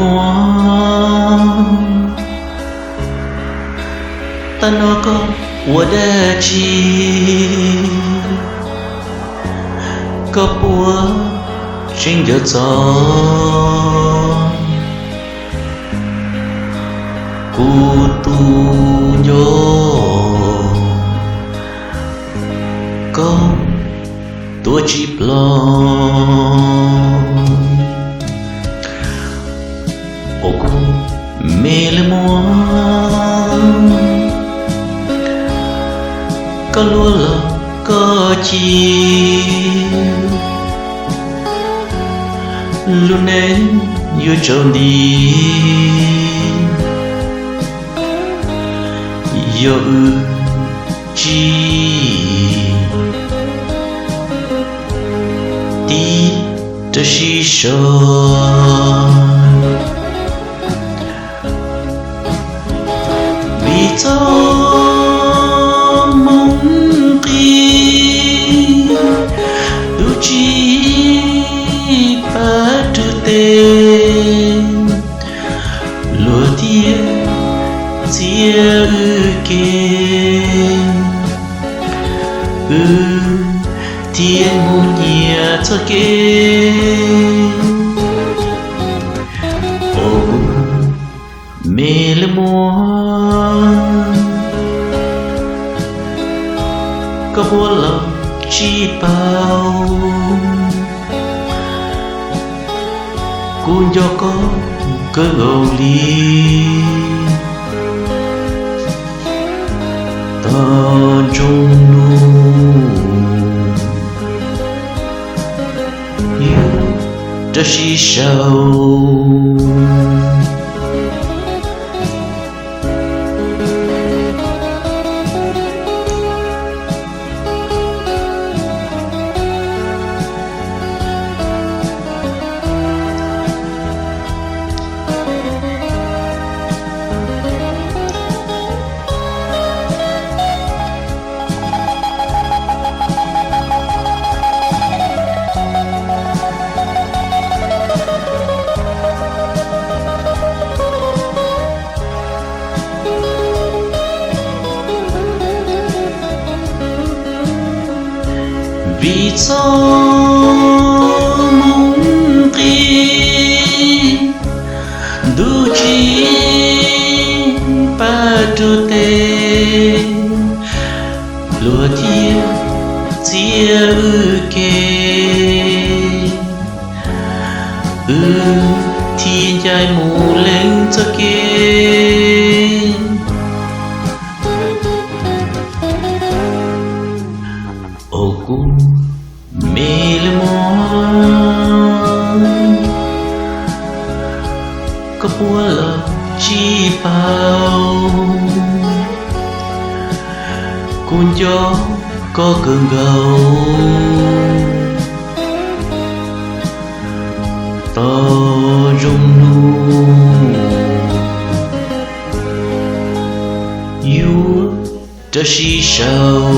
Muab, tab no koj ua dab tsi? Koj puas tseem nco txog kuv tus nco? Koj tuav tsis plaub. Ua kuv me li muab, koj luag los koj ci, lub neej yuav tsaus nti. Yog wb tsis tig rau sib sau, vim txoj hmoo qis ntuj tsis pab rub teb, luag thiaj txiav wb kev, wb thiaj mus nyiam txoj kev. Ua kuv me li muab, koj puas los tsis paub, kuv nco koj kawg nkaus li. Tau ntsoo nus yuav rau sib sau. Vim txoj hmoo qis ntuj tsis pab rub teb, luag thiaj txiav wb kev, wb thiaj ncaim mus leej txoj kev. Ua kuv me li muab, koj puas los tsis paub, kuv nco koj kawg nkaus. Tau zoo nus yuav rau sib sau.